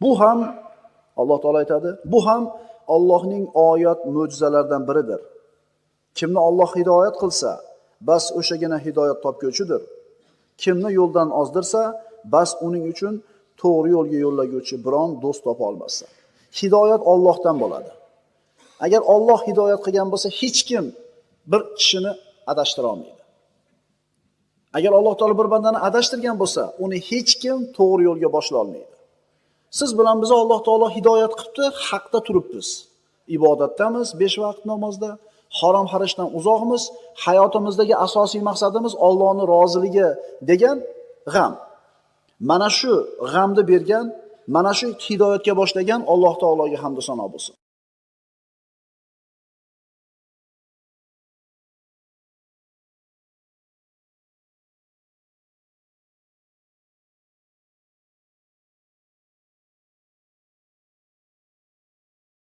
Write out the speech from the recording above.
Bu ham Alloh taolo aytadi, bu ham Allohning oyat mo'jizalaridan biridir. Kimni Alloh hidoyat qilsa, bas o'shagina hidoyat topguvchidir. Kimni yo'ldan ozdirsa, bas uning uchun to'g'ri yo'lga yo'llaguvchi biron do'st topa olmasa. Hidoyat Allohdan bo'ladi. Agar Alloh hidoyat qilgan bo'lsa, hech kim bir kishini adashtira olmaydi. Agar Alloh taolo bir bandani adashtirgan bo'lsa, uni hech kim to'g'ri yo'lga boshlay olmaydi. Siz bilan bizni Alloh taolo hidoyat qilibdi, haqda turibmiz. Ibodatdamiz, 5 vaqt namozda, harom harishdan uzoqmiz. Hayotimizdagi asosiy maqsadimiz Allohning roziligi degan g'am. Mana shu g'amni bergan, mana shu hidoyatga boshlagan Alloh taologa hamd sano bo'lsin.